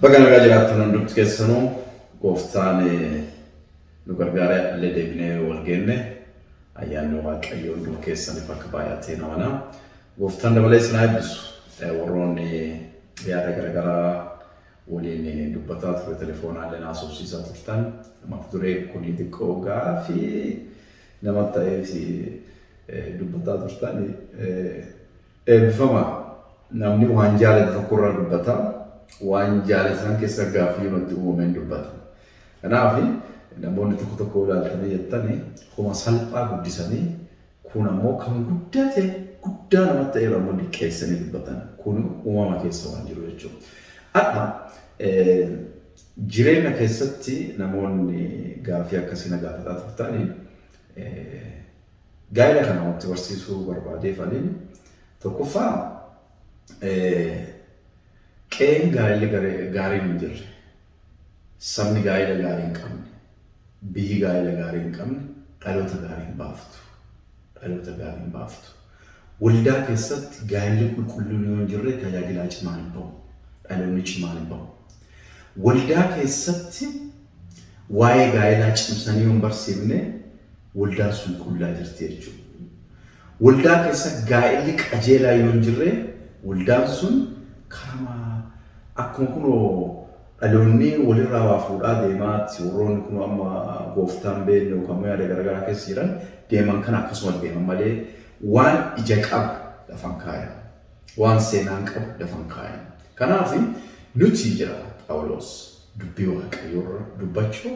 Baga nagaa jiraattan hundumti keessanuu. Gooftaan nu gargaaree illee deebinee wal geenne. Ayyaanni Waaqayyoo hunduma keessaniif akka baay'atee namana. Gooftaan dabalee isin haa eebbisu. Warroonni yaada garaagaraa waliin dubbataa ture, telefoonaallee haasofsiisaa turtan, mata duree kun xiqqoo gaafii nama ta'eef dubbataa turtan, eebbifama. Namni waan jaalate tokkorraa dubbata. Waan jaalate san keessa gaaffii namatti uumameen dubbata. Kanaaf namoonni tokko tokko ilaaltanii jettanii homa salphaa guddisanii, kun ammoo kan guddate guddaa namatti ta'eeru ammoo diqqeessanii dubbatan. Kun uumama keessa waan jiru jechuudha. Har'a jireenya keessatti namoonni gaaffii akkasii na gaafataa turtanii, gaa'ela kana wanti barsiisuu barbaadeef aniin tokkoffaa, qe'een gaa'elli gaariin hin jirre, sabni gaa'ela gaarii hin qabne, biyyi gaa'ela gaarii hin qabne dhaloota gaarii hin baaftu. Dhaloota gaarii hin baaftu. Waldaa keessatti gaa'elli qulqulluun yoo hin jirre tajaajilaa cimaan hin bahu. Dhaloonni cimaan hin bahu. Waldaa keessatti waa'ee gaa'elaa cimsanii yoo hin barsiifne waldaan sun qullaa jirti jechuudha. Waldaa keessa gaa'elli qajeelaa yoo hin jirre waldaan sun karama akkuma kunoo dhaloonni walirraa waa fuudhaa deemaati, warroonni kun amma gooftaan beekne yookaan immoo yaada garaagaraa keessa jiran deeman kana akkasuma deeman malee waan ija qabu lafan kaayan. Waan seenaan qabu lafan kaayan. Kanaaf nuti jira Phaawulos dubbii Waaqayyoorra dubbachuu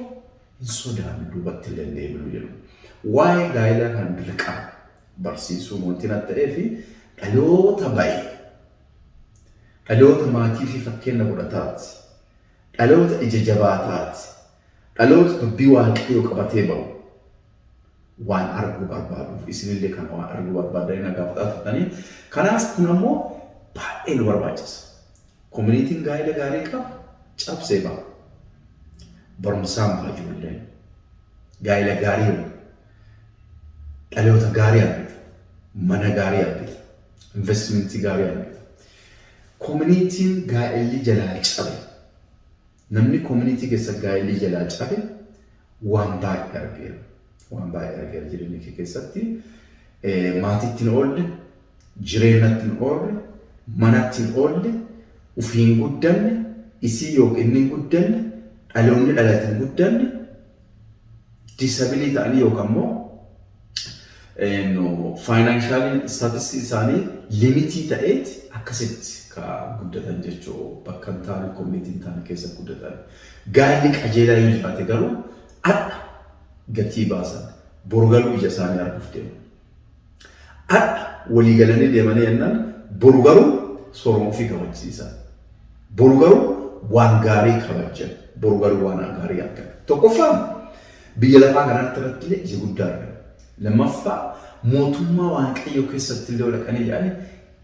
hin sodaannu, duubatti illee hin deebinu jedhu. Waa'ee gaa'elaa kan dirqama barsiisuun wanti natti ta'ee fi dhaloota ba'e, dhaloota maatii fi fakkeenya godhataati, dhaloota ija jabaataati, dhaloota dubbii Waaqayyoo qabatee ba'u waan arguu barbaaduuf, isinillee kana waan arguu barbaadanii na gaafataa turtanii. Kanaaf kun ammoo baay'ee nu barbaachisa. Communityn gaa'ela gaarii qabu cabsee ba'a. Barumsaan ba'a ijoolleen. Gaa'ela gaarii dhaloota gaarii argata. Mana gaarii argata. Investmentii gaarii argata. Communityn gaa'elli jalaa cabe, namni community keessa gaa'elli jalaa cabe waan baay'ee argeera. Waan baay'ee argeera jireenya kee keessatti. Maatiitti hin oolle, jireenyatti hin oolle, manatti hin oolle, ufii hin guddanne, isii yookiin inni hin guddanne, dhaloonni dhalate hin guddanne, disable ta'anii yookaan immoo financial statusii isaanii limit ta'eeti akkasitti ka guddatan jechuu, bakka hin taane, community hin taane keessa guddatan. Gaa'elli qajeelaa yoo jiraate garuu adha gatii baasan, boru garuu ija isaanii arguuf deemu. Adha walii galanii deemanii jennaan boru garuu sooroma ofii kabachiisan. Boru garuu waan gaarii kabajan. Boru garuu waan gaarii argan. Tokkoffaan biyya lafaa kanatti irratti illee ija guddaa argan. Lammaffaa mootummaa Waaqayyoo keessatti illee dhaqanii jedhanii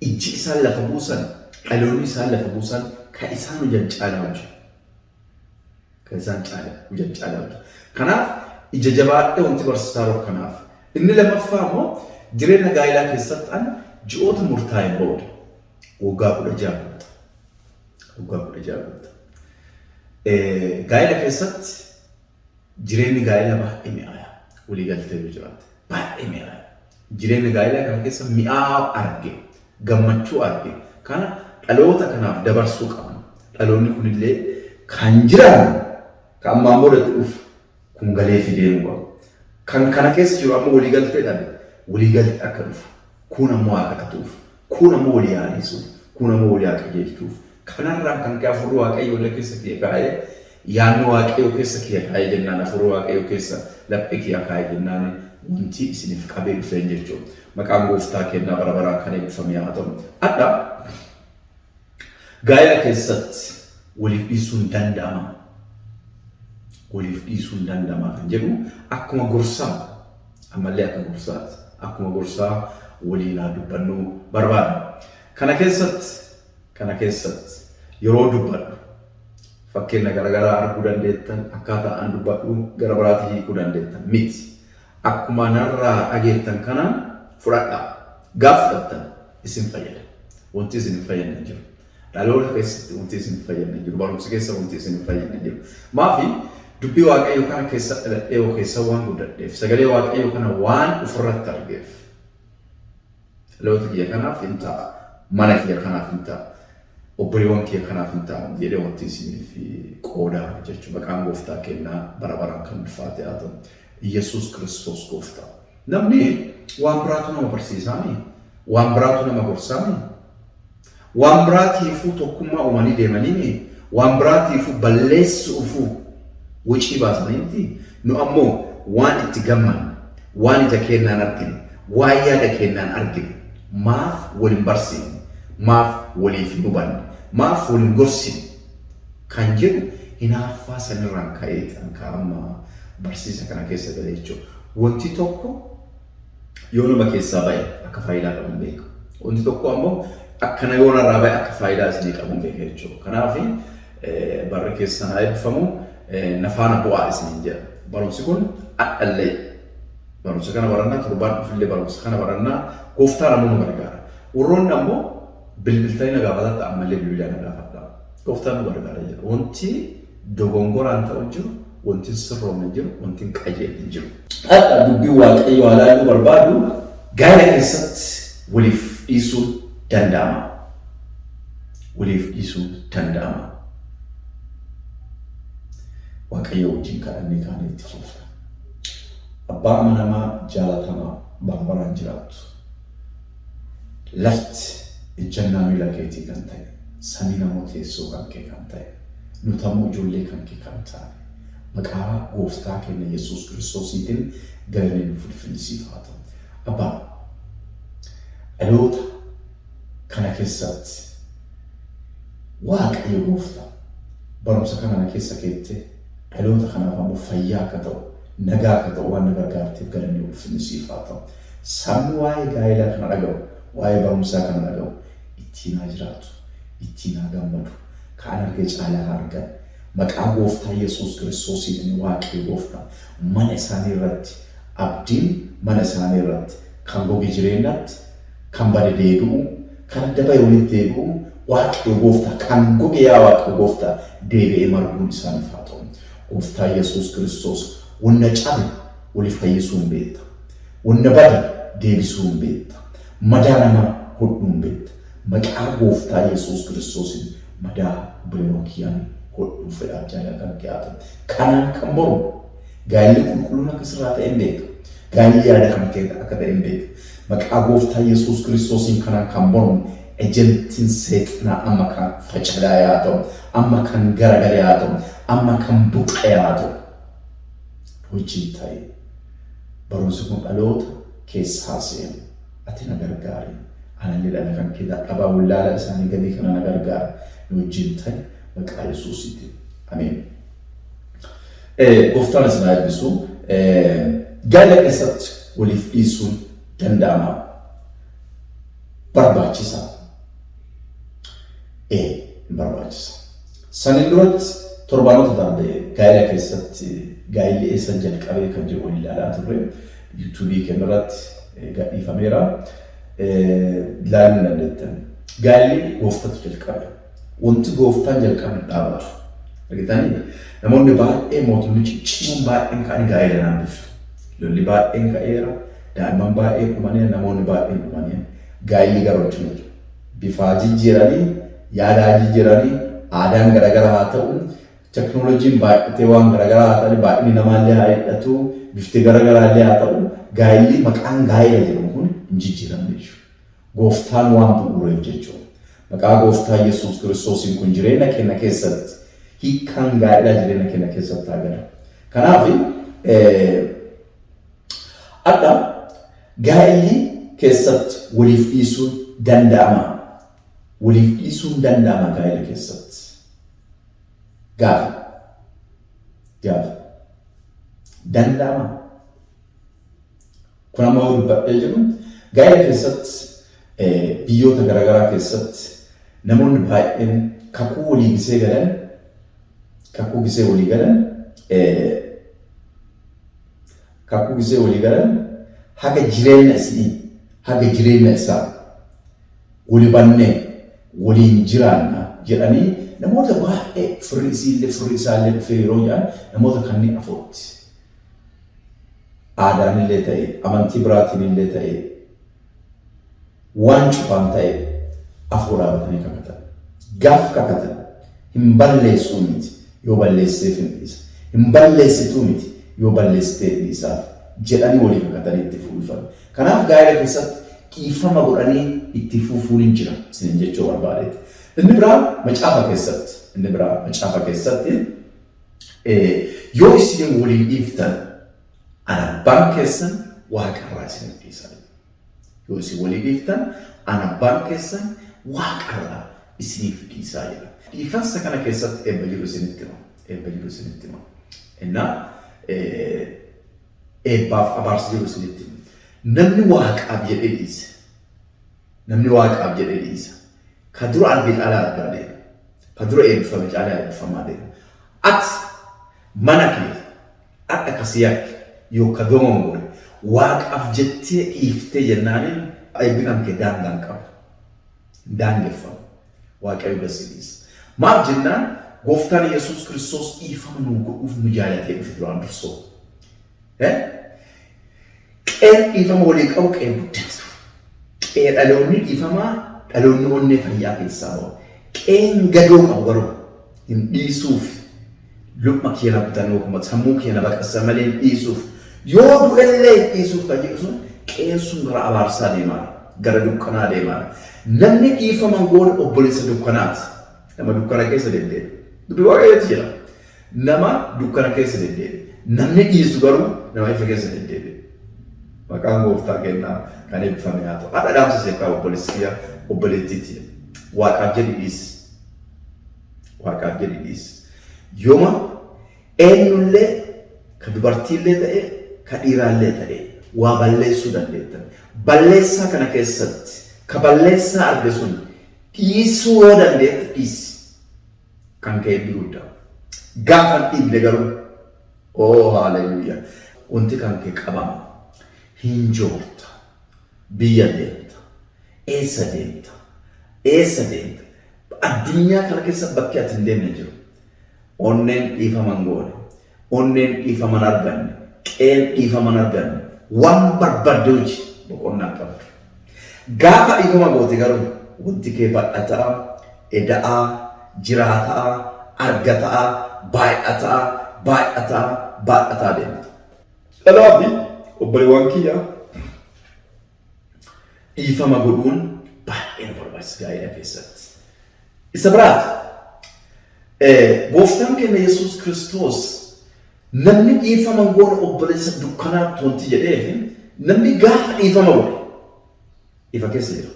ijji isaan lafa buusan, dhaloonni isaan lafa buusan kan isaan hojjan caalaa hojjetu. Kan isaan caalaa hojjan caalaa hojjetu. Kanaaf ija jabaadhee wanti barsiisaa jiruuf kanaaf. Inni lammaffaa immoo jireenya gaa'elaa keessatti an ji'oota murtaa'een booda waggaa 16 guuta. Waggaa 16 guuta. Gaa'ela keessatti jireenyi gaa'elaa baay'ee mi'aaya. Walii galtee yoo jiraate baay'ee mi'aaya. Jireenya gaa'elaa kana keessa mi'aa arge, gammachuu arge. Kana dhaloota kanaaf dabarsuu qabna. Dhaloonni kunillee kan jiran kan ammaan boodatti dhufu kun galee fi deemuu qaba. Kan kana keessa jiru ammoo walii galtee dhabe, walii galtee akka dhufu. Kun ammoo haa kadhatuuf. Kun ammoo walii haa dhiisuuf. Kun ammoo walii haa qajeelchuuf. Kanarraan kan ka'e Hafuurri Waaqayyoo illee keessa kiyya kaa'ee, yaadni Waaqayyoo keessa kiyya kaa'ee jennaan, Hafuurri Waaqayyoo keessa laphee kiyya kaa'ee jennaan wanti isiniif qabee dhufeen jechuudha. Maqaan Gooftaa kennaa bara baraan kan eebbifame haa ta'u. Hadha gaa'ela keessatti waliif dhiisuun danda'ama. Waliif dhiisuun danda'ama kan jedhu akkuma gorsaa, ammallee akka gorsaati. Akkuma gorsaa waliin haa dubbannu barbaada. Kana keessatti yeroo dubbadhu fakkeenya garaagaraa arguu dandeettan, akkaataa an dubbadhu gara biraatti hiikuu dandeettan miti. Akkuma narraa dhageettan kanaan fudhadhaa. Gaaf fudhattan isin fayyada. Wanti isin hin fayyadne hin jiru. Dhaloota keessatti wanti isin fayyadne jiru. Barumsa keessa wanti isin fayyadne jiru. Maafi dubbii Waaqayyoo kana keessa dhaladhee yoo keessa waan guddadheef, sagalee Waaqayyoo kana waan ofirratti argeef, dhaloota kiyya kanaaf hin ta'a, mana kiyya kanaaf hin ta'a, obboleewwan kiyya kanaaf hin ta'a jedhee wanti isiniif qoodaa jechuudha. Maqaan gooftaa kennaa bara baraan kan ulfaate haa ta'u. Yesuus Kiristoos gooftaa. Namni waan biraatu nama barsiisaami, waan biraatu nama gorsaami, waan biraatiifuu tokkummaa uumanii deemaniimi, waan biraatiifuu balleessuufuu wucii baasanii miti. Nu ammoo waan itti gammanne, waan ija keennaan argine, waan yaada keennaan argine maaf wal hin barsiifne, maaf waliif hin hubanne, maaf wal hin gorsine kan jedhu hinaaffaa sanirraan ka'eeti an ka amma barsiisa kana keessa gale jechuudha. Wanti tokko yoo nama keessaa ba'e akka faayidaa qabu hin beeku. Wanti tokko ammoo akkana yoo narraa ba'e akka faayidaa isinii qabu hin beeka jechuudha. Kanaaf barri keessan haa eebbifamu, na faana bu'aa isiniin jedha. Barumsi kun adhallee barumsa kana barannaa, torbaan dhufillee barumsa kana barannaa, gooftaan ammoo nu gargaara. Warroonni ammoo bilbiltanii na gaafataa ammallee bilbilaa na gaafadha. Gooftaan nu gargaara jedha. Wanti dogongoraan ta'u jiru, wanti hin sirroomne jiru, wanti hin qajeelli hin jiru. Har'a dubbii Waaqayyoo haa ilaaluu barbaadu, gaa'ela keessatti waliif dhiisuun danda'ama. Waliif dhiisuun danda'ama. Waaqayyo wajjin kadhannee kaanee itti fufna. Abbaa amanamaa jaalatamaa bara baraan jiraattu. Lafti ejjannaa miila keetii kan ta'e, samiin ammoo teessoo kan kee kan ta'e, nuti ammoo ijoollee kan kee kan taane, maqaa gooftaa keenya Yesuus Kiristoosiitiin galanni nuuf ulfinni siif haa ta'u. Abbaa, dhaloota kana keessatti Waaqayyo gooftaa barumsa kana na keessa keettee dhaloota kanaaf ammoo fayyaa akka ta'u, nagaa akka ta'u waan na gargaarteef galanni ulfinni siif haa ta'u. Sabni waa'ee gaa'elaa kana dhaga'u, waa'ee barumsaa kana dhaga'u ittiin haa jiraatu, ittiin haa gammadu, ka an arge caalaa haa argan. Maqaa gooftaa Yesuus Kiristoosiitiin Waaqayyo gooftaa mana isaanii irratti abdiin, mana isaanii irratti kan goge jireennatti, kan bade deebi'u, kan adda bahe walitti deebi'u, Waaqayyo gooftaa kan goge yaa Waaqayyo gooftaa deebi'ee marguun isaaniif haa ta'u. Gooftaa Yesuus Kiristoos wanna cabe wali fayyisuu hin beekta. Wanna bade deebisuu hin beekta. Madaa namaa hodhuu hin beekta. Maqaa gooftaa Yesuus Kiristoosiin madaa obboleewwan kiyyaanii hodhuun fedhaaf jaalala kan kee haa ta'u. Kanaan kan mormu gaa'elli qulqulluun akka sirraa ta'e hin beeka. Gaa'elli yaada kan kee akka ta'e hin beeka. Maqaa gooftaa Yesuus Kiristoosiin kanaan kan mormu ejentiin seexanaa amma kan facalaa haa ta'u, amma kan garagale haa ta'u, amma kan buqqa'e haa ta'u. Wajjin ta'e barumsi kun dhaloota keessa haa seenu. Ati na gargaari. Anallee dhala kan kee dadhabaa wallaala isaanii gadii kana na gargaari. Nu wajjin ta'e maqaa Yesuusiitiin. Ameen. Gooftaan isin haa eebbisu. Gaa'ela keessatti waliif dhiisuun danda'ama. Barbaachisaa. Ee, hin barbaachisa. Saniin duratti torbaanota darbe gaa'ela keessatti gaa'elli eessa jalqabee kan jedhu waliin ilaalaa turre, yuutuubii keenya irratti gadhiifameera. Ilaaluu hin dandeettan. Gaa'elli gooftatu jalqabe. Wanti gooftaan jalqabe hin dhaabatu. Argitanii, namoonni baay'ee, mootonni ciccimoon baay'een ka'anii gaa'ela naan biftu. Lolli baay'een ka'eera. Daa'imman baay'een dhumaniira. Namoonni baay'een dhumaniira. Gaa'elli garuu achuma jira. Bifaa jijjiiranii, yaadaa jijjiiranii, aadaan garaagaraa haa ta'u, teknooloojiin baay'atee waan garaagaraa haa ta'u, baay'inni namaallee haa hir'atu, bifti garaagaraallee haa ta'u, gaa'elli maqaan gaa'ela jedhamu kun hin jijjiiramne jechuudha. Gooftaan waan bu'uureef jechuudha. Maqaa gooftaa Yesuus Kiristoosiin kun jireenya keenya keessatti hiikkaan gaa'elaa jireenya keenya keessatti haa galu. Kanaaf adda gaa'elli keessatti waliif dhiisuun danda'ama. Waliif dhiisuun danda'ama gaa'ela keessatti. Gaafa. Gaafa. Danda'ama. Kun amma yoo dubbadhee jiru, gaa'ela keessatti biyyoota garaagaraa keessatti namoonni baay'een kakuu walii gisee galan, kakuu gisee walii galan, kakuu gisee walii galan, haga jireenya isii, haga jireenya isaa wali bannee waliin jiraanna. jedhanii namoota baay'ee firri isiillee firri isaallee dhufee yeroo jedhan namoota kanneen afootti. Aadaanillee ta'e, amantii biraatiinillee ta'e, waan cufaan ta'e afoo dhaabatanii kakatan. Gaaf kakatan hin balleessuu miti yoo balleesseef hin dhiisa. Hin balleessituu miti yoo balleessitee hin dhiisaaf jedhanii walii kakatanii itti fuufan. Kanaaf gaa'ela keessatti dhiifama godhanii itti fuufuun hin jira isiniin jechuu barbaadeeti. Inni biraa macaafa keessatti, inni biraa macaafa keessatti yoo isin walii dhiiftan ana abbaan keessan waaqarraa isin dhiisa. Yoo isin walii dhiiftan ana abbaan keessan waaqarraa isiniif dhiisaa jedha. Dhiifansa kana keessatti eebba jiru isinitti hima. Eebba jiru isinitti hima. Innaa eebbaaf abaarsi jiru isinitti hima. Namni waaqaaf jedhee dhiise. Namni waaqaaf jedhee dhiisa. Ka dura arge caalaa argaa deema. Ka dura eebbifame caalaa eebbifamaa deema. Ati mana kee hadha kasii yakke yoo ka dogongore waaqaaf jettee dhiiftee jennaaniin eebbi kan kee daangaan qabu. Daangeffamu. Waaqayyo gasi dhiisa. Maaf jennaan gooftaan Yesuus Kiristoos dhiifama nuu godhuuf nu jaalatee dhufe duraan dursoo. Qeen dhiifama walii qabu qeen guddatu. Qee dhaloonni dhiifamaa dhaloonni onnee fayyaa keessaa bahu. Qeen gadoo qabu garuu hin dhiisuuf luqma keena kutan yookaan sammuu keena baqassa malee hin dhiisuuf yoo du'ellee hin dhiisuuf kan jedhu sun qeen sun gara abaarsaa deemaa gara dukkanaa deemaa. Namni dhiifama hin goone obboleessa dukkanaati. Nama dukkana keessa deddeebi'u. Dubbii Waaqayyooti jedha. Nama dukkana keessa deddeebi'e. Namni dhiisu garuu nama ifa keessa deddeebi'e. Maqaan gooftaa kennaa kan eebbifame haa ta'u. Hadha dhaamsa seeqaa obboleessi kiyya obboleettii tiyya. Waaqaaf jedhi dhiisi. Waaqaaf jedhi dhiisi. Yooma eenyullee ka dubartiillee ta'e ka dhiiraallee ta'e waa balleessuu dandeettan. Balleessaa kana keessatti ka balleessaa arge sun dhiisuu yoo dandeette dhiisi. Kan ka'e eebbi guddaa. Gaafa hin dhiifne garuu oo haaleluyyaa wanti kan kee qabama. Hin joorta. Biyya deemta. Eessa deemta? Eessa deemta? Addunyaa kana keessa bakki ati hin deemne jiru. Onneen dhiifama hin goone. Onneen dhiifama hin arganne. Qeen dhiifama hin arganne. Waan barbaadde hojii boqonnaa qabdu. Gaafa dhiifama goote garuu wanti kee bal'ataa, eda'aa, jiraataa, argataa, baay'ataa, baay'ataa, baay'ataa deemta. Kanaaf obboleewwan kiyya dhiifama godhuun baay'ee nu barbaachisa gaa'ela keessatti. Isa biraati. Gooftaan keenya Yesuus Kiristoos namni dhiifama hin goone obboleessa dukkanaatti wanti jedheef namni gaafa dhiifama godhe ifa keessa jira.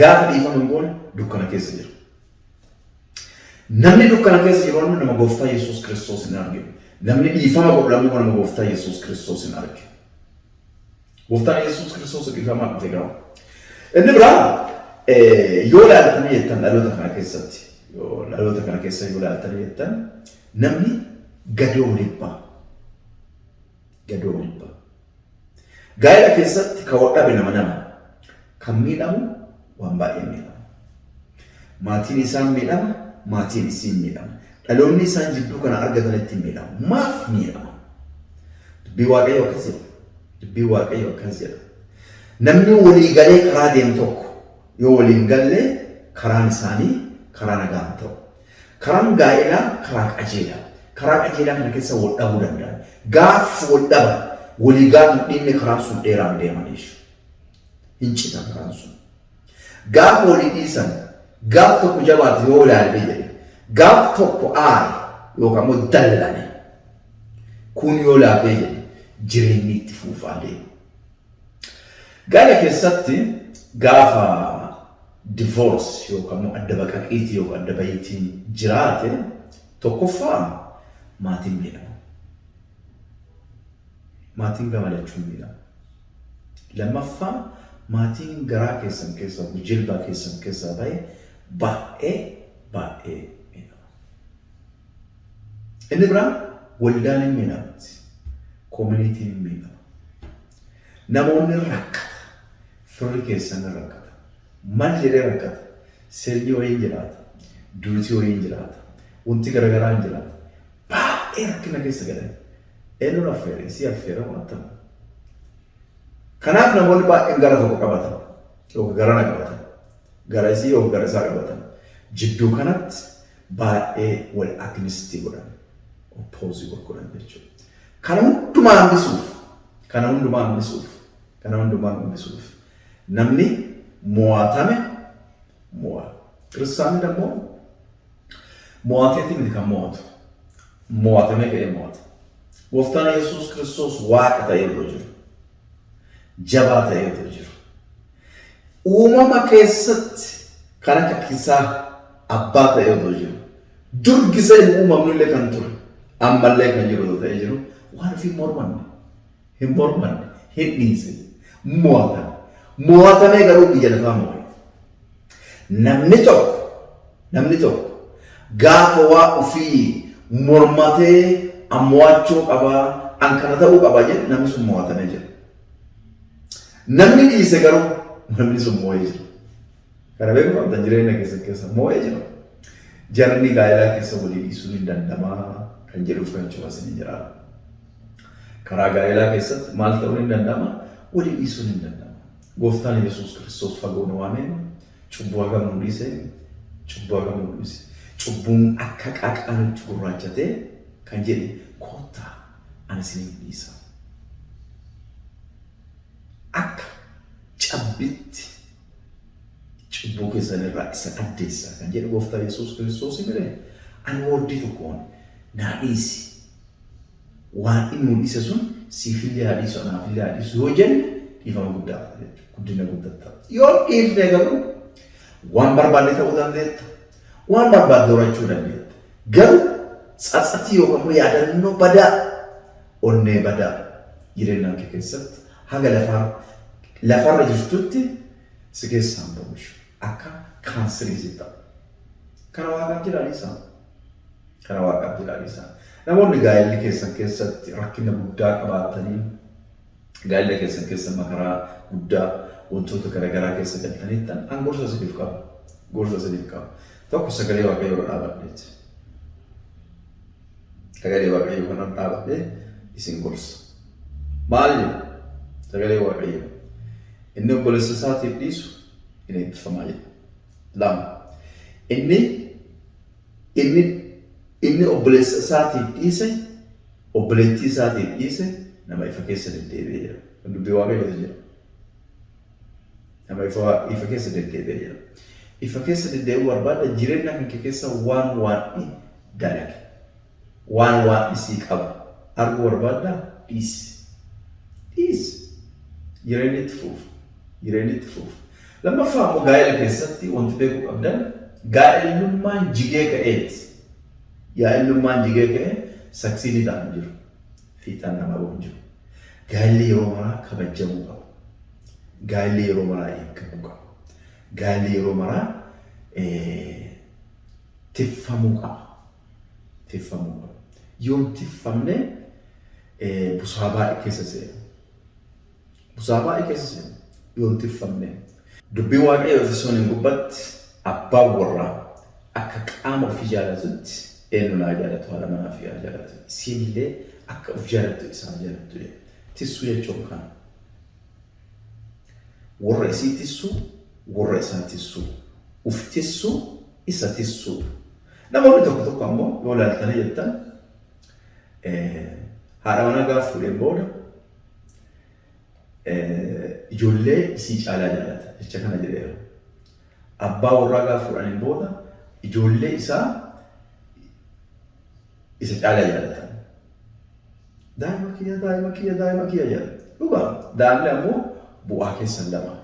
Gaafa dhiifama hin goone dukkana keessa jira. Namni dukkana keessa jiru ammoo nama gooftaa Yesuus Kiristoos hin argine. Namni dhiifama godhu ammoo nama gooftaa Yesuus Kiristoos hin argine. Gooftaan Yesuus Kiristoos dhiifamaa dhufe ga'a. Inni biraa yoo ilaaltanii jettan dhaloota kana keessatti yoo dhaloota kana keessa yoo ilaaltanii jettan namni gadoo waliin ba'a. Gadoo waliin ba'a. Gaa'ela keessatti kan wal dhabe nama nama. Kan miidhamu waan baay'ee miidhama. Maatiin isaan miidhama, maatiin isiin miidhama. Dhaloonni isaan jidduu kana argatanitti miidhama. Maaf miidhama? Dubbii Waaqayyoo akkas jedha. Dubbii Waaqayyoo akkas jedha. Namni walii galee karaa deemu tokko yoo waliin galle karaan isaanii karaa nagaa hin ta'u. Karaan gaa'elaa karaa qajeelaa. Karaa qajeelaa kana keessa wal dhabuu danda'an. Gaaf wal dhaban walii gaaf hin dhiifne karaan sun dheeraan deeman jechuudha. Hin cita karaan sun. Gaaf walii dhiisan gaaf tokko jabaate yoo ilaalee jedhe gaaf tokko aare yookaan immoo dallane kun yoo laafee jedhe jireenyi itti fuufaa deema. Gaa'ela keessatti gaafa divorce yookaan immoo adda baqaqiitii yookaan adda bahiitiin jiraate tokkoffaa maatiin miidhama. Maatiin gama lachuun miidhama. Lammaffaa maatiin garaa keessan keessaa jilbaa keessan keessaa bahe baay'ee baay'ee miidhama. Inni biraa waldaan hin miidhamti. Koominiitiin hin miidhama. Namoonni rakkata. Firri keessan hin rakkata. Maal jedhee rakkata? Sirni wayii hin jiraata. Duuti wayii hin jiraata. Wanti garaagaraa hin jiraata. Baay'ee rakkina keessa galan. Eenyuun affeere? Isii affeera waan ta'u. Kanaaf namoonni baay'een gara tokko qabatan. Yookaan garana qabatan. Gara isii yookaan gara isaa qabatan. Jidduu kanatti baay'ee wal against godhan. Oppose wal godhan jechuudha. Kana hundumaa hambisuuf, kana hundumaa hambisuuf, kana hundumaa hambisuuf namni mo'atame mo'a. Kiristaanni immoo mo'ateetii miti kan mo'atu. Mo'atamee ka'ee mo'ata. Gooftaan Yesuus Kiristoos Waaqa ta'ee otoo jiru. Jabaa ta'ee otoo jiru. Uumama keessatti kan akka kisaa abbaa ta'ee otoo jiru. Dur gisee hin uumamnu illee kan ture. Ammallee kan jiru otoo ta'ee jiru waan ofii mormanne. Hin mormanne. Hin dhiisne. Mo'atame. Mo'atamee garuu biyya lafaa mo'e. Namni tokko namni tokko gaafa waa ofii mormatee an mo'achuu qabaa an kana ta'uu qabaa jedhe namni sun mo'atamee jira. Namni dhiise garuu namni sun mo'ee jira. Kana beekuu qabdan jireenya keessan keessa mo'ee jira. Jarri gaa'elaa keessa walii dhiisuun hin danda'amaa kan jedhuuf kan cufasin hin jira. Karaa gaa'elaa keessatti maal ta'uun hin danda'ama? Walii dhiisuun hin danda'ama. Gooftaan Yesuus Kiristoos fagoo nu waamee cubbuu hagam nu dhiise? Cubbuu hagam nu dhiise? Cubbuun akka qaqaa nutti gurraachatee kan jedhe koottaa ani isiniif dhiisa. Akka cabbitti cubbuu keessan irraa isa addeessa kan jedhe Gooftaa Yesuus Kiristoos mire ani wordii tokkoon naa dhiisi. Waan inni nu dhiise sun siifillee haa dhiisu anaafillee haa dhiisu yoo jenne dhiifama guddaa ta'a jechuudha. Guddina guddaa ta'a. Yoo dhiifne garuu waan barbaadde ta'uu dandeetta. Waan barbaadde horachuu dandeetta. Garuu tsatsatii yookaan immoo yaadannoo badaa onnee badaa jireenya kee keessatti haga lafaa lafarra jirtutti si keessaan ba'u akka kaanserii si ta'a. Kana Waaqaaf jedhaa dhiisaa. Kana Waaqaaf jedhaa dhiisaa. Namoonni gaa'elli keessan keessatti rakkina guddaa qabaatanii gaa'ela keessan keessa makaraa guddaa wantoota garaagaraa keessa galtaniittan an gorsa isiniif qaba. Gorsa isiniif qaba. Tokko sagalee Waaqayyoo irra dhaabadheeti. Sagalee Waaqayyoo kana dhaabadhee isin gorsa. Maal jedha? Sagalee Waaqayyoo. Inni obboleessa isaatiif dhiisu hin eebbifamaa jedha. Lama. Inni inni inni obboleessa isaatiif dhiise obboleettii isaatiif dhiise nama ifa keessa deddeebi'ee jira. Kun dubbii Waaqayyooti jedha. Nama ifa keessa deddeebi'ee jira. Ifa keessa deddeebi'uu barbaadda jireenya kan kee keessa waan waan dalage. Waan waan isii qabu arguu barbaadda dhiisi. Dhiisi. Jireenyi itti fufa. Jireenyi itti fufa. Lammaffaa immoo gaa'ela keessatti wanti beekuu qabdan gaa'elummaan jigee ka'eeti. Gaa'elummaan jigee ka'ee succeed ta'an hin jiru. Fiixaan namaa bahu hin jiru. Gaa'elli yeroo maraa kabajamuu qaba. Gaa'elli yeroo maraa eegamuu qaba. Gaa'elli yeroo maraa tiffamuu qaba. Tiffamuu qaba. Yoo hin tiffamne busaa baay'ee keessa seena. Busaa baay'ee keessa seena. Yoo hin tiffamne. Dubbiin Waaqayyoo Efesooniin gubbatti abbaan warraa akka qaama ofii jaalatutti eenyu haa jaalatu haadha manaa ofii haa jaalatu. Isiin illee akka of jaalattu isaa jaalattu jedha. Tissuu jechuun kana. Warra isii tissuu, warra isaa tissuu. Uf tissuu, isa tissuu. Namoonni tokko tokko ammoo yoo ilaaltanii jettan haadha manaa gaafa fuudheen booda ijoollee isii caalaa jaalata jecha kana jedheera. Abbaa warraa gaafa fuudhaniin booda ijoollee isaa isa caalaa jaalatan. Daa'ima kiyya, daa'ima kiyya, daa'ima kiyya jedha. Dhugaa daa'imni ammoo bu'aa keessan lama.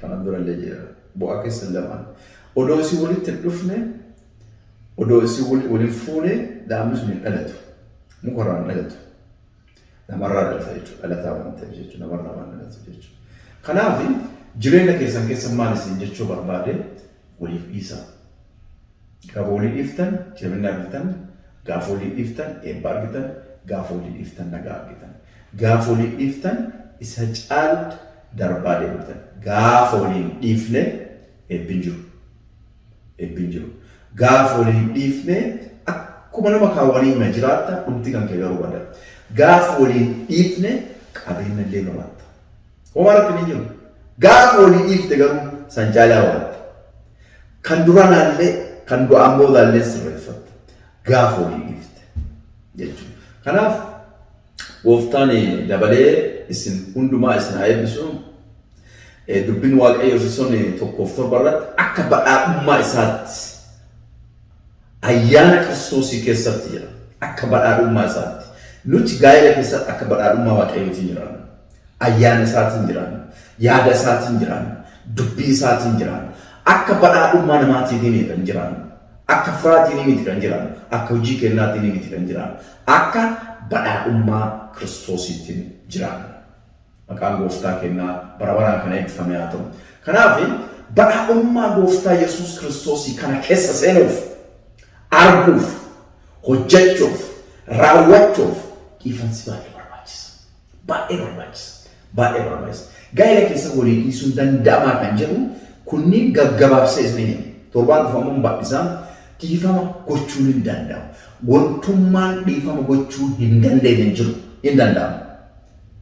Kanan durallee jedheera. Bu'aa keessan lamaan. Odoo isin walitti hin dhufne, odoo isin waliin fuune daa'imni sun hin dhalatu. Mukarraa hin dhalatu. Namarraa dhalata jechuudha. Dhalataa waan ta'eef jechuudha. Namarraa waan dhalatu jechuudha. Kanaaf jireenya keessan keessa maal isin jechuu barbaade waliif dhiisaa. Gaafa walii dhiiftan jabina argitan, gaafa walii dhiiftan eebba argitan, gaafa walii dhiiftan nagaa argitan. Gaafa walii dhiiftan isa caalutti darbaa deemtan. Gaafa waliin dhiifne eebbi hin jiru. Eebbi hin jiru. Gaafa walii dhiifne akkuma nama kaawwanii hima jiraatta, dhumti kan kee garuu bada. Gaafa walii dhiifne qabeenya illee horaatta. Homaa irratti hin jiru. Gaafa walii dhiifte garuu san caalaa horaatta. Kan duranaallee kan du'aan boodaallee sirreeffatta. Gaafa walii dhiifte jechuudha. Kanaaf gooftaan dabalee isin hundumaa isin haa eebbisu. Dubbiin Waaqayyoo Efesoon 1:7 irratti akka badhaadhummaa isaatti ayyaana Kiristoosii keessatti jira. Akka badhaadhummaa isaatti. Nuti gaa'ela keessatti akka badhaadhummaa Waaqayyootiin jiraanna. Ayyaana isaatiin jiraanna. Yaada isaatiin jiraanna. Dubbii isaatiin jiraanna. Akka badhaadhummaa namaatiin kan jiraannu. Akka firaatiin miti kan jiraannu. Akka hojii kennaatiin miti kan jiraannu. Akka badhaadhummaa Kiristoosiitiin jiraanna. Maqaan gooftaa kennaa bara baraan kan eebbifame haa ta'u. Kanaaf badhaadhummaa gooftaa Yesuus Kiristoosii kana keessa seenuuf, arguuf, hojjechuuf, raawwachuuf dhiifansi baay'ee barbaachisa. Baay'ee barbaachisa. Baay'ee barbaachisa. Gaa'ela keessa walii dhiisuun danda'amaa kan jedhu kunniin gaggabaabsee isin hime. Torbaan dhufu ammoo bal'isaan dhiifama gochuun hin danda'amu. Wantummaan dhiifama gochuu hin dandeenye hin jiru. Hin danda'amu.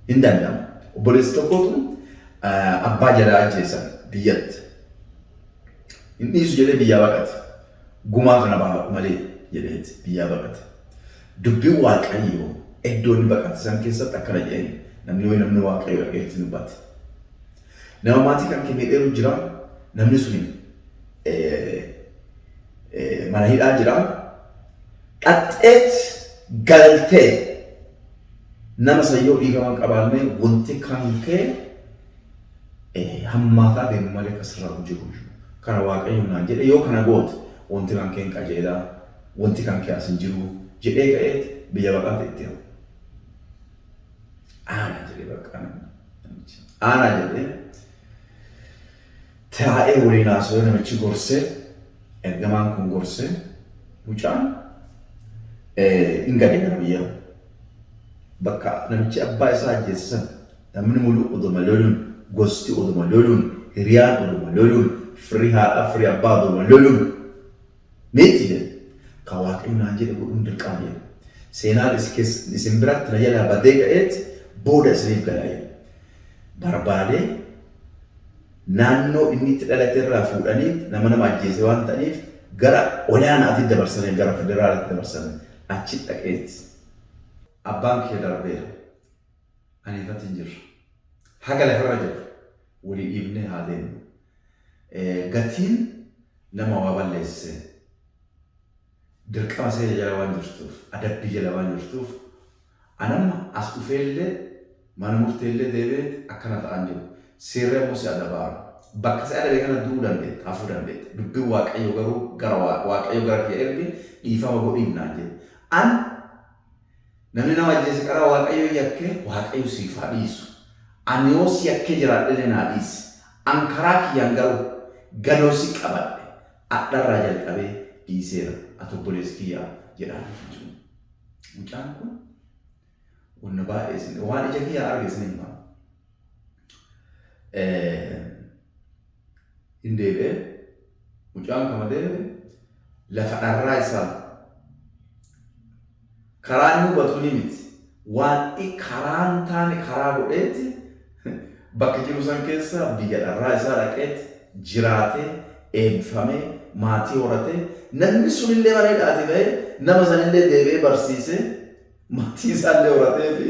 Hin danda'amu. Obboleessi tokkotu abbaa jalaa ajjeesan biyyatti. Hin dhiisu jedhee biyyaa baqate. Gumaa kana baafadhu malee jedheeti biyyaa baqate. Dubbiin Waaqayyoo iddoo inni baqate san keessatti akkana jedheen, namni wayi namni Waaqayyoo dhaqeetti dubbate. Nama maatii kan kee miidheeru jira, namni suni mana hidhaa jira. Dhaqxeet galtee nama san yoo dhiifama hin qabaanne wanti kan kee hammaataa deemu malee kasirraa hojii jiru. Kana Waaqayyo naan jedhe, yoo kana goote wanti kan kee hin qajeelaa, wanti kan kee as hin jiru jedhee ka'eet biyya baqaate itti hafu. Aanaa jedhee bakka namichi. Aanaa jedhee taa'ee waliin haasawee namichi gorsee, ergamaan kun gorsee, mucaan hin gale gara biyyaa. Bakka namichi abbaa isaa ajjeese sana namni mulu oduma loluun, gosti oduma loluun, hiriyaan oduma loluun, firri haadhaa firri abbaa oduma loluun miti jedhe. Ka Waaqayyo naan jedhe godhuun dirqama jedhe. Seenaan isin biratti na jalaa badee ka'eet booda isiniif galaa jedhe. Barbaadee naannoo inni itti dhalate irraa fuudhanii nama nama ajjeese waan ta'aniif gara olaanaatti dabarsanii, gara federaalaatti dabarsanii achi dhaqeet. Abbaan kee darbeera. Ani ifatti hin jirra. Haga lafarra jiru walii dhiifnee haa deemnu. Gatiin nama waa balleesse dirqama seera jala waan jirtuuf, adabbii jala waan jirtuuf, anamma as dhufeellee mana murteellee deebi'ee akkana ta'an jiru. Seerri ammoo si adabaara. Bakka si adabe kana du'uu dandeetta, hafuu dandeetta. Dubbiin Waaqayyo garuu gara Waaqayyo gara kiyya erge dhiifama godhiif naan jedhe. An namni nama ajjeese karaa Waaqayyo yakkee Waaqayyo siif haa dhiisu. Ani yoo si yakkee jiraadhellee naa dhiisi. An karaa kiyyaan garuu gadoo si qabadhe. Adharraa jalqabee dhiiseera. Ati obboleessi kiyyaa jedhaan jechuudha. Mucaan kun wanna baay'ee isin waan ija kiyyaa arge isin hima. Hin deebi'ee mucaan kama deeme lafa dharraa isaa karaa inni hubatu ni miti. Waan i karaan taane karaa godheeti bakka jiru san keessa biyya dharraa isaa dhaqeeti jiraatee eebbifamee maatii horatee, namni sunillee mana hidhaati bahee nama sanillee deebi'ee barsiisee maatii isaallee horatee fi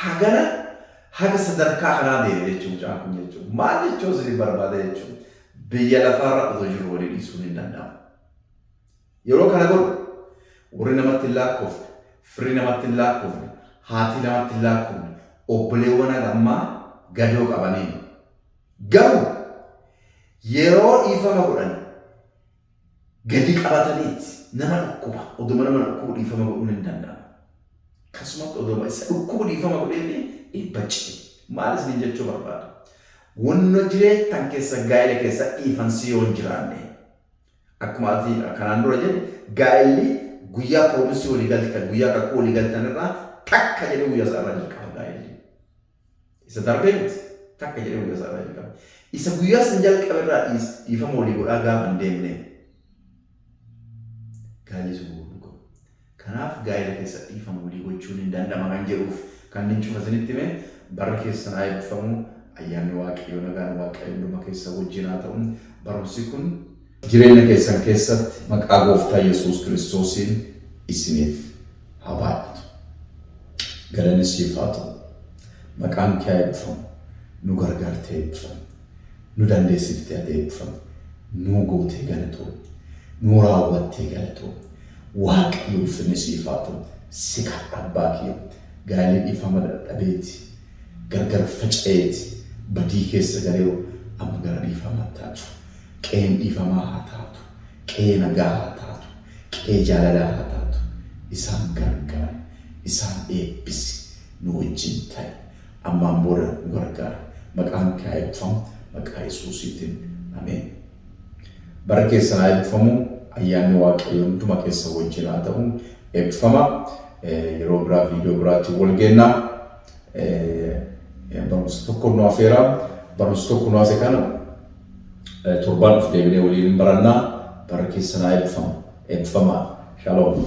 hagana haga sadarkaa kanaa deeme jechuun mucaan kun jechuun maal jechuun isin barbaada jechuun biyya lafaarra otoo jiru walii dhiisuun hin danda'amu. Yeroo kana godhu warri namatti hin lakkoofne, firri namatti hin lakkoofne, haatii namatti hin lakkoofne, obboleewwan haga ammaa gadoo qabaniin. Garuu yeroo dhiifama godhan gadi qabataniiti nama dhukkuba. Oduma nama dhukkubu dhiifama godhuun hin danda'amu. Akkasumatti oduma isa dhukkubu dhiifama godhee fi eebba ce'e. Maal isiniin jechuu barbaada? Wanno jireettan keessa gaa'ela keessa dhiifansi yoo hin jiraanne, akkuma ati kanaan dura jedhe, gaa'elli guyyaa promise walii galtan, guyyaa kakuu walii galtan irraa takka jedhee guyyaa isaa irraa jalqaba gaa'elli. Isa darbee miti, takka jedhee guyyaa isaa irraa jalqaba. Isa guyyaa san jalqabe irraa dhiifama walii godhaa gaafa hin deemne gaa'elli sun gufuu hin qabu. Kanaaf gaa'ela keessa dhiifama walii gochuun hin danda'ama kan jedhuuf kanneen cufa isinitti hime. Barri keessan haa eebbifamu. Ayyaanni Waaqayyoo, nagaan Waaqayyoo hunduma keessa wajjin haa ta'u. Barumsi kun jireenya keessan keessatti maqaa Gooftaa Yesuus Kiristoosiin isiniif haa baay'atu. Galanni siif haa ta'u. Maqaan kee haa eebbifamu. Nu gargaartee eebbifami. Nu dandeessiftee ati eebbifami. Nuu gootee galatoomi. Nuu raawwattee galatoomi. Waaqayyo, ulfinni siif haa ta'u. Si kadha, abbaa kiyya. Gaa'elli dhiifama dadhabeeti. Gargar faca'eeti. Badii keessa galeeru amma gara dhiifamaatti haa dhufu. Qe'een dhiifamaa haa taatu. Qe'ee nagaa haa taatu. Qe'ee jaalalaa haa taatu. Isaan gargaari. Isaan eebbisi. Nu wajjin ta'i. Ammaan booda nu gargaari. Maqaan kee haa eebbifamu. Maqaa Yesuusiitiin. Ameen. Bara keessan haa eebbifamu. Ayyaanni Waaqayyoo hunduma keessa wajjin haa ta'u. Eebbifama. Yeroo biraa viidiyoo biraatiin wal geenna. Barumsa tokko nu hafeera. Barumsa tokko nu hafe kana torbaan dhufu deebinee waliin hin barannaa. Bara keessan haa eebbifamu. Eebbifamaa. Shalom.